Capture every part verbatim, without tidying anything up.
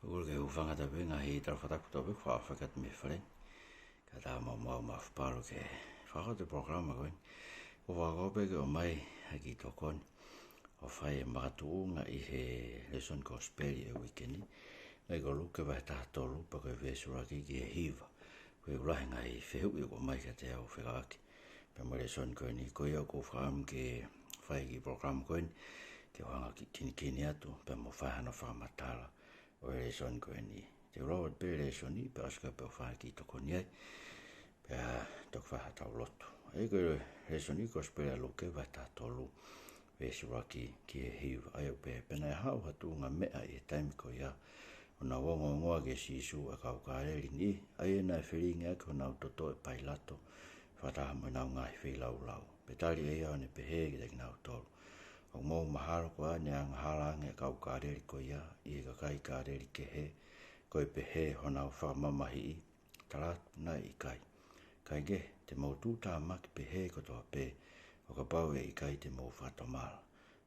ʻOku ke hūfanga atu pē he ngaahi tala fakatapu kotoa pē ʻoku fakahoko atu mei he fale ni. Kae ʻatā maumau mafapalu ke fakahoko atu e polokalama ko eni. ʻOku ou fakaʻamu pē ke ʻomai ha kiʻi tokoni ʻo fai e makatuʻunga ʻi he lēsoni Kosipeli ʻo e uike ni. ʻA ia ko Luke vahe taha tolu pea ko e veesi ʻuluaki ki he hiva. Ko e ʻuluaki ngaahi fehuʻi ʻoku ʻomai kiate au fekauʻaki pea mo e lēsoni ko eni, ko ia ʻoku ou fakaʻamu ke fai e kiʻi polokalama ko eni, ke u hanga ʻo kiʻi kinikini atu pea mo fai hano fakamatala ʻo e lēsoni ko eni. Te u lau atu pē e lēsoni pea ʻosi ko ia pea u fai ha kiʻi tokoni ai, pea toki fai haʻatau lotu. ʻA ia ko e lēsoni Kosipeli ʻa Luke vahe taha tolu, veesi ʻuluaki ki he hiva, ʻa ia ʻoku pehē: Pea naʻe haʻu ha tuʻunga meʻa ʻi he taimi ko ia, ʻo nau ongoongoa kia Sīsū ʻa e kau Kāleli ni, ʻa ia naʻe felingiʻaki honau toto ʻe Pailato, fakataha mo ʻenau ngaahi feilaulau. Pea tali ʻe ia ʻo ne pehē kiate kinautolu: ʻOku mou mahalo ko e ʻa ʻene angahala ange ʻa e kau Kāleli ko ia ʻi he kakai Kāleli kehe, ko e pehē honau fakamamahiʻi? Tala atu naʻe ʻikai. Kae kehe, te mou tuʻutāmaki pehē kotoa pē, ʻo kapau ʻe ʻikai te mou fakatomala.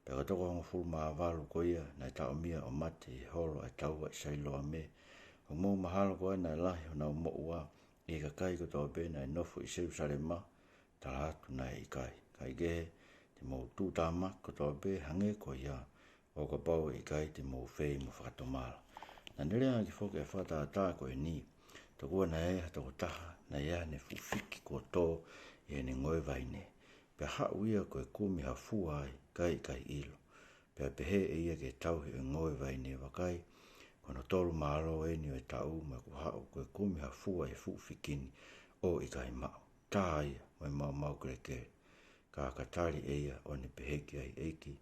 Pea ko e toko hongofulu mā valu ko ia naʻe taʻomia ʻo mate ʻi he holo ʻa e taua ʻi Sailoame, ʻoku mou mahalo ko e ʻa ʻene lahi honau moʻua ʻi he kakai kotoa pē naʻe nofo ʻi Selusalema? Tala atu naʻe ʻikai. Kae kehe, te mou tuʻutāmaki kotoa pē hangē ko ia, ʻo kapau ʻe ʻikai te mou fei mo fakatomala. Naʻa ne lea ange foki ʻa e fakatātā ko eni: Tokua naʻe ʻi ai ha tokotaha naʻe ʻi ai haʻane fuʻu fiki kuo tō ʻi heʻene ngoue vaine. Pea haʻu ia ko e kumi ha fua ai, kae ʻikai ʻilo. Pea pehē ʻe ia ki he tauhi ʻo e ngoue vaine: Vakai, ko hono tolu mālō eni ʻo e taʻu, mo ʻeku haʻu ko e kumi ha fua ʻi he fuʻu fiki ni, ʻo ʻikai maʻu. Tā ia mo e maumau kelekele. Ka ka tali ʻe ia ʻo ne pehē ki ai: ʻEiki,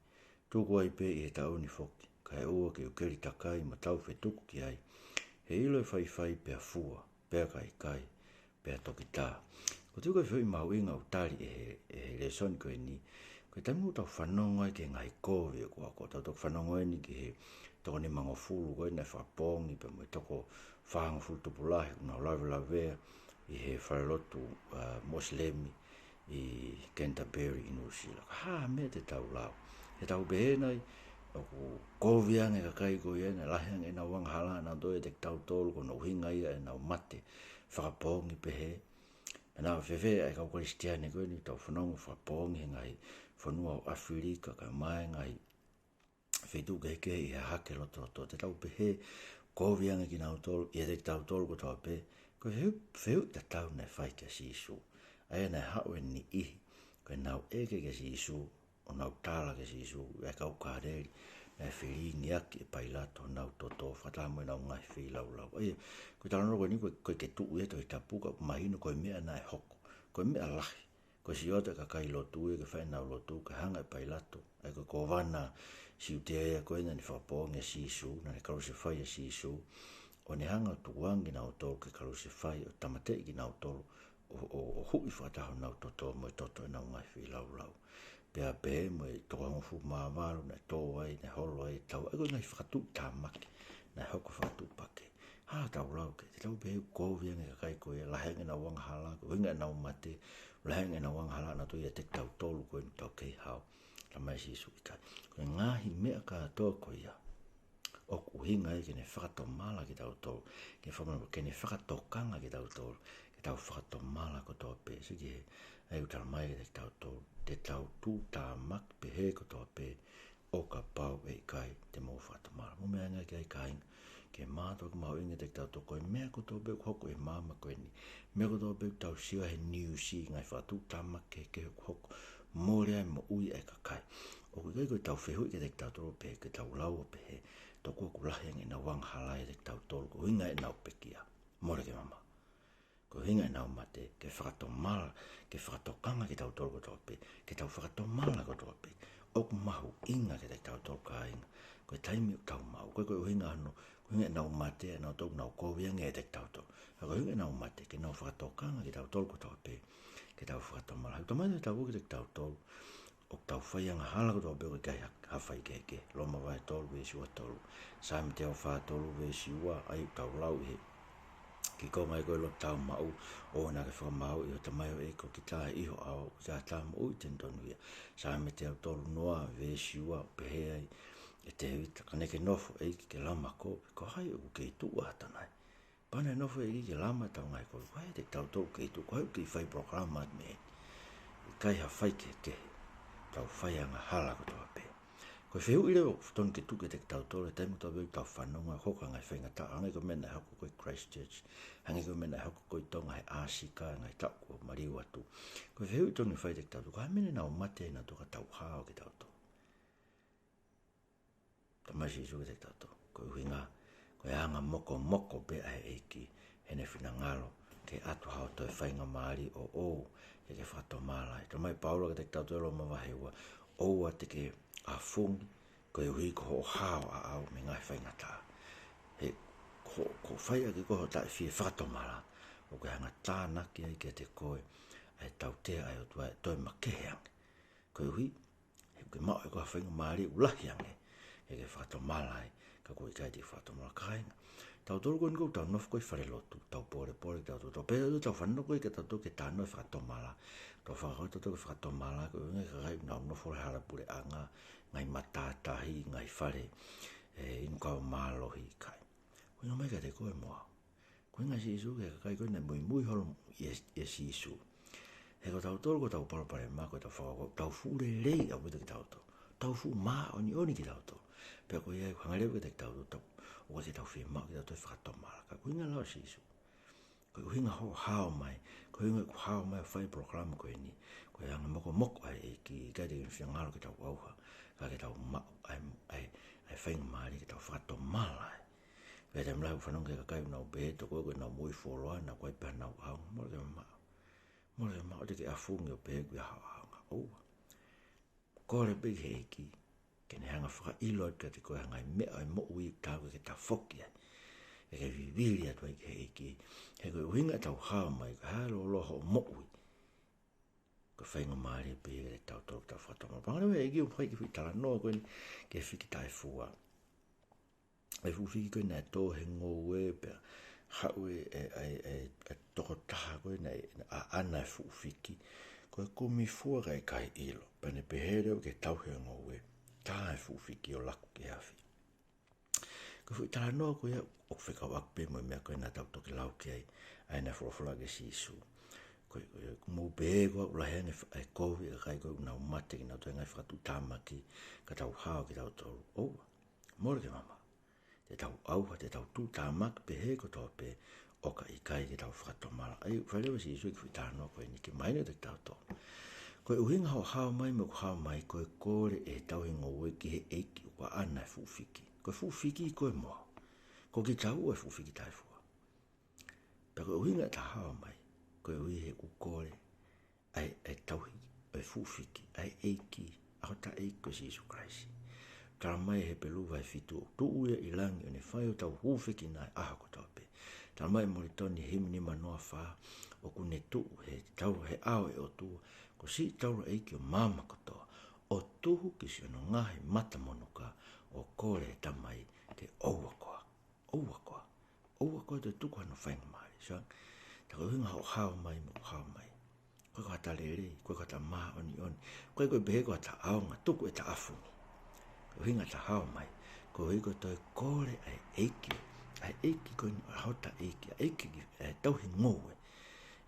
tuku ai pē ʻi he taʻu ni foki, kae ʻoua ke u keli takai mo taufetuku ki ai. He ʻilo ʻe faifai pea fua, pea ka ʻikai, pea toki tā. Ko e tuʻu ko e fehuʻi mahuʻinga ʻoku tali ʻe he, ʻe he lēsoni ko eni, ko e taimi ʻoku tau fanongo ai ki he ngaahi kovi ʻoku ako, tau toki fanongo eni ki he toko nimangofulu ko ē naʻe fakapoongi pea mo e toko fāngofulu tupulahi ʻoku nau lavelavea ʻi he falelotu, ā, Mosilemi ʻi Canterbury ʻi Nuʻusila. Ko e hā e meʻa te tau lau? He tau pehē nai ʻoku kovi ange e kakai ko ia, naʻe lahi ange ʻenau angahala ʻanautolu ʻiate kitautolu, ko hono ʻuhinga ia ʻenau mate fakapoongi pehē? Pea naʻa fēfē ʻa e kau Kalisitiane ko eni ʻoku tau fanongo fakapoongi he ngaahi fonua ʻo ʻAfilika kae ʻumaʻā e ngaahi feituʻu kehekehe ʻi he hahake lotoloto? Te tau pehē kovi ange kinautolu ʻiate kitautolu kotoa pē? Ko e fehuʻi, fehuʻi tatau naʻe fai kia Sīsū. ʻA ia naʻe haʻu e niʻihi, ko ʻenau ʻeke kia Sīsū, ʻo nau tala kia Sīsū, ʻa e kau Kāleli naʻe felingiʻaki ʻe Pailato honau toto, fakataha mo ʻenau ngaahi feilaulau. ʻA ia, ko e talanoa ko eni ʻoku ʻikai ke tuʻu ia he Tohi Tapu, ka ʻoku mahino ko e meʻa naʻe hoko. Ko e meʻa lahi. Ko e siʻi ʻoatu e kakai lotu ia ke fai ʻenau lotu, kae hanga ʻe Pailato, ʻa ia ko e kōvana Siutea ia ko ē naʻa ne fakapoongi ʻa Sīsū, naʻa ne kalusefai ʻa Sīsū, ʻo ne hanga ʻo tukuange kinautolu ke kalusefai, ʻo tāmateʻi kinautolu, ʻo, ʻo, ʻo huʻi fakataha honau toto mo e toto ʻenau ngaahi feilaulau. Pea pehē mo e toko hongofulu mā valu naʻe tō ai, naʻe holo ai e taua, ʻa ia ko e ngaahi fakatuʻutāmaki naʻe hoko fakatuʻupakē. Hā tau lau ki ai? Te tau pehē ʻoku kovi ange e kakai ko ia, lahi ange ʻenau angahala, ko e ʻuhinga ʻenau mate, lahi ange ʻenau angahala ʻanautolu ʻiate kitautolu ko eni ʻoku tau kei hao, talamai ʻe Sīsū ʻikai. Ko e ngaahi meʻa kātoa ko ia ʻoku ʻuhinga ia ke ne fakatomala kitautolu, ke fakatomala, ke ne fakatokanga kitautolu, ke tau fakatomala kotoa pē. Sio ki he, ʻa ia ʻoku talamai kiate kitautolu, te tau tuʻutāmaki pehē kotoa pē, ʻo kapau ʻe ʻikai te mou fakatomala. Mou meʻa ange ki ai kāinga, ke mātuʻaki mahuʻinga kiate kitautolu, ko e meʻa kotoa pē ʻoku hoko ʻi he māmani ko eni, meʻa kotoa pē ʻoku tau sio ai he niusi, ngaahi fakatuʻutāmaki kehekehe ʻoku hoko, mole ai moʻui ʻa e kakai. ʻOku ʻikai ko ʻetau fehuʻi kiate kitautolu pē, ke tau lau ʻo pehē, tokua ʻoku lahi ange ʻenau angahala ʻiate kitautolu, ko e ʻuhinga ʻenau pekia. Mole ke mamaʻo. Ko e ʻuhinga ʻenau mate, ke fakatomala, ke fakatokanga kitautolu kotoa pē, ke tau fakatomala kotoa pē. ʻOku mahuʻinga kiate kitautolu kāinga, ko e taimi ʻoku tau maʻu, ko e, ko e ʻuhinga hono, ko e ʻuhinga ʻenau mate, ʻanautolu ʻoku nau kovi ange ʻiate kitautolu. Ka ko e ʻuhinga ʻenau mate, ke nau fakatokanga kitautolu kotoa pē, ke tau fakatomala. He ʻoku talamai ʻe he Tohi Tapu kiate kitautolu, ʻoku tau fai angahala kotoa pē ʻoku ʻikai ha, ha faikehekehe. Loma vahe tolu veesi ua tolu. Saame teau fā tolu veesi ua, ʻa ia ʻoku tau lau ʻi he kiʻi konga ko ē ʻo e lotu tāumaʻu: ʻOua naʻa ke fakamāuʻi ho tamaioʻeiki ko kita, ʻi ho ʻao ʻoku ʻikai ha tā moʻui te ne tonu ia. Saame teau tolu noa veesi ua, pehē ai, ʻe Tēvita, ka ne ke nofo ʻEiki ke lama kovi, ko hai ʻoku kei tuʻu ʻa Hatanai? Pea ne nofo ʻEiki ke lama ʻetau ngaahi kovi, ko hai ʻiate kitautolu ʻoku kei tuʻu, ko hai ʻoku kei fai polokalama atu mei heni? ʻIkai ha faikehekehe, tau fai angahala kotoa pē. Ko e fehuʻi leva ʻoku totonu ke tuku kiate kitautolu he taimi ʻoku tau fanongo ai ki he ngaahi faingataʻa, hangē ko e meʻa naʻe hoko ko ē Christchurch, hangē ko e meʻa naʻe hoko ko ē Tonga he ʻāsika, ngaahi taʻu kuo maliu atu. Ko e fehuʻi totonu ke fai kiate kitautolu, ko e hā e meʻa naʻa nau mate ai nautolu ka tau hao kitautolu? Talamai ʻe Sīsū kiate kitautolu, ko e ʻuhinga, ko e anga mokomoko pē ʻa e ʻEiki heʻene finangalo ke ʻatu haʻo toe faingamālie ʻoʻou ke ke fakatomala ai. Talamai ʻe Paula kiate kitautolu ʻi Loma vahe ua, ʻoua te ke ʻafungi koeʻuhi ko hoʻo hao ʻaʻau mei he ngaahi faingataʻa. He ko, ko e fai ʻaki ko ē hoʻo taʻefie fakatomala, ʻoku ke hanga ʻo tānaki ai kiate koe ʻa e tautea ʻa e ʻOtua ʻe toe makehe ange. Koeʻuhi he ʻoku ke maʻu ʻe koe ha faingamālie ʻoku lahi ange ke ke fakatomala ai, ka kuo ʻikai te ke fakatomala. Kāinga, tautolu ko eni ʻoku tau nofo ko ē ʻi falelotu, tau pōlepole, tau, tau, tau pehē, tau fanongo ko ē ke tau toki talanoa fakatomala. Tau fakakaukau tau toki fakatomala, ko e ʻuhinga e kakai ʻoku nau nofo he hala puleʻanga, ngaahi matātahi, ngaahi fale, ē, inu kava mālohi, ʻikai. ʻOku ʻuhinga mai kiate koe mo au. Ko e ʻuhinga ʻa Sīsū ki he kakai ko ē naʻe muimui holo ʻia, ʻia Sīsū. He ko tautolu ko ʻetau palopalema, ko ʻetau fakakaukau, tau fuʻu lelei ʻaupito kitautolu. Tau fuʻu māʻoniʻoni kitautolu. Pea ko ia ʻoku hanga leva kiate kitautolu, tau, ʻoua te tau fiemaʻu ke tau toe fakatomala. Ka ko e ʻuhinga leva ʻa Sīsū, ko e ʻuhinga hoʻo hao mai, ko e ʻuhinga ʻeku hao mai ʻo fai e polokalama ko eni, ko e anga mokomoko ʻa e ʻEiki, ʻikai te ke finangalo ke tau ʻauha, ka ke tau maʻu ʻa e, ʻa e, ʻa e faingamālie ke tau fakatomala ai. Pea taimi lahi ʻoku fanongo ki he kakai ʻoku nau pehē, tokua ko ʻenau moʻui fuoloa, naʻa ʻoku ʻikai pē haʻanau ʻaonga. Mole ke mamaʻo. Mole ke mamaʻo, ʻoua te ke ʻafungi ʻo pehē ʻoku ʻi ai haʻo ʻaonga. ʻOua. Kole pē ki he ʻEiki ke ne hanga ʻo fakaʻilo atu kiate koe ha ngaahi meʻa ʻo e moʻui ʻoku taau ke ke tafoki ai, ke ke vivili atu ai ki he ʻEiki. He ko e ʻuhinga ʻetau hao mai, ko e hā e lōloa hoʻo moʻui, ko e faingamālie pē ia kiate kitautolu ke tau fakatomala. Pea hanga leva ʻe he ʻEiki ʻo fai e kiʻi foʻi talanoa ko eni ki he fiki taʻefua. ʻA e fuʻu fiki ko ē naʻe tō he ngoue pea haʻu e, e, e, e, e tokotaha ko ē naʻe, naʻe ʻaʻana e fuʻu fiki. Ko e kumi fua kae ʻikai ʻilo. Pea ne pehē leva ki he tauhi ʻo e ngoue, tā e fuʻu fiki ʻo laku ki he afi. Ko e foʻi talanoa ko ia ʻoku fekauʻaki pē mo e meʻa ko ē naʻa tau toki lau ki ai, ʻa ia naʻe folofola ki ai ʻa Sīsū. Ko e, ko e, ʻoku mou pehē ko ʻeku lahi ange e kovi ʻa e kakai ko ē ʻoku nau mate ke nau toe ngaahi fakatuʻutāmaki, ka tau hao kitautolu. ʻOua. Mole ke mamaʻo. Te tau ʻauha, te tau tuʻutāmaki pehē kotoa pē ʻo ka ʻikai ke tau fakatomala. ʻA ia, fai leva ʻe Sīsū e kiʻi foʻi talanoa ko eni ke mahino kiate kitautolu. Ko e ʻuhinga hoʻo hao mai mo ʻeku hao mai, ko e kole ʻe he tauhi ngoue ki he ʻEiki ʻoku ʻaʻana e fuʻu fiki. Ko e fuʻu fiki ko ē mo au. Ko kitaua e fuʻu fiki taʻefua. Pea ko e ʻuhinga ʻeta hao mai, koeʻuhi he ʻoku kole ʻa e, ʻa e tauhi ʻo e fuʻu fiki, ʻa e ʻEiki, ʻa hota ʻEiki ko Sīsū Kalaisi. Talamai ʻe Hepelū vahe fitu, ʻoku tuʻu ia ʻi langi ʻo ne fai hotau hūfekina he ʻaho kotoa pē. Talamai ʻe Molitoni he himi nima noa fā, ʻoku ne tuʻu he tau, he ʻao ʻo e ʻOtua, ko siʻi taulaʻeiki ʻo māmani kotoa, ʻo tuhu ki siʻono ngaahi mata monuka, ʻo kole ki he Tamai ke ʻoua koā. ʻOua koā. ʻOua koā te tuku hano faingamālie. So, tā ko e ʻuhinga hoʻo hao mai mo ʻeku hao mai. Ko e kata lelei, ko e kata māʻoniʻoni. Ko e, ko e pehē ko ʻeta ʻaonga, tuku ʻeta ʻafungi. Ko e ʻuhinga ʻeta hao mai, koeʻuhi ko e toe kole ʻa e ʻEiki. ʻA e ʻEiki ko eni, ʻa hota ʻEiki, ʻa e ʻEiki, ʻa e tauhi ngoue.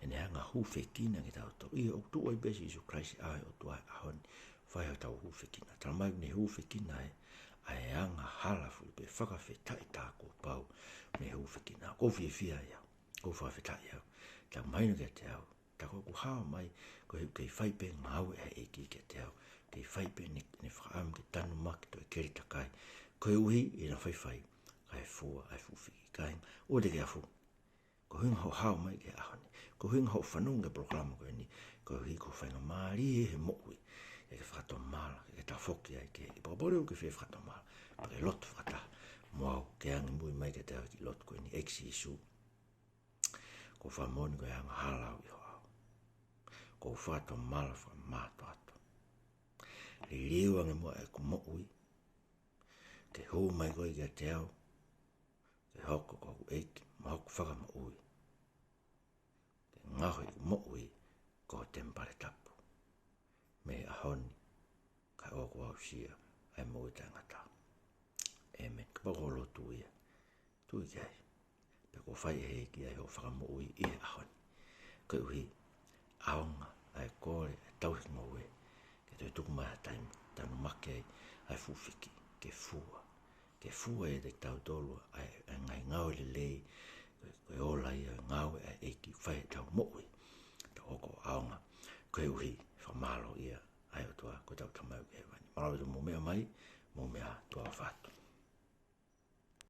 ʻEne hanga ʻo hūfekina kitautolu. ʻIo, ʻoku tuʻu ai pē ʻa Sīsū Kalaisi he ʻao ʻo e ʻOtua he ʻaho ni. Fai hotau hūfekina. Talamai ʻoku ne hūfekina ʻa e, ʻa e angahala fuli pē, fakafetaʻi tā kuo pau ʻoku ne hūfekina. ʻOku ou fiefia ai au. ʻOku ou fakafetaʻi au. Tau mahino kiate au. Tā ko ʻeku hao mai, ko e kei fai pē ngāue ʻa e ʻEiki kiate au. Kei fai pē ʻene, ʻene fakaʻamu ke tanumaki toe keli takai. Koeʻuhi ʻi heʻena faifai, kae fua ʻa e fuʻu fiki. Kāinga, ʻoua te ke ʻafungi. Ko e ʻuhinga hoʻo hao mai ki he ʻaho ni. Ko e ʻuhinga hoʻo fanongo ki he polokalama ko eni. Koeʻuhi ko e faingamālie he moʻui ke ke fakatomala, ke ke tafoki ai ki he ʻEiki. Pea kapau leva ʻoku ke fie fakatomala, pea ke lotu fakataha mo au, ke angimui mai kiate au he kiʻi lotu ko eni. ʻEiki Sīsū, ʻoku ou fakamoʻoni ko e angahala au ʻi ho ʻao. ʻOku ou fakatomala fakamātoato. Liliu ange muʻa ʻeku moʻui ke hū mai koe kiate au, ke hoko ko hoku ʻEiki mo hoku Fakamoʻui. Ke ngaohi ʻeku moʻui ko ho temipale tapu, mei he ʻaho ni kae ʻoua kuo aʻusia ʻa e moʻui taʻengata. ʻĒmeni. Kapau ko hoʻo lotu ia, tui ki ai. Pea kuo fai ʻe he ʻEiki ʻa hoʻo fakamoʻui ʻi he ʻaho ni. Koeʻuhi, ʻaonga ʻa e kole ʻa e tauhi ngoue, ke toe tuku mai ha taimi, tanumaki ai ʻa e fuʻu fiki, ke fua. Ke fua ʻiate kitautolu ʻa e, ʻa e ngaahi ngāue lelei, ko e, ko e ola ia ʻo e ngāue ʻa e ʻEiki fai ʻetau moʻui. Tau hoko ʻo ʻaonga, koeʻuhi, fakamālōʻia ʻa e ʻOtua, ko hotau Tamai ʻoku ʻi hēvani. Mālō ʻetau mou meʻa mai, mou meʻa, tuʻa ʻofa atu.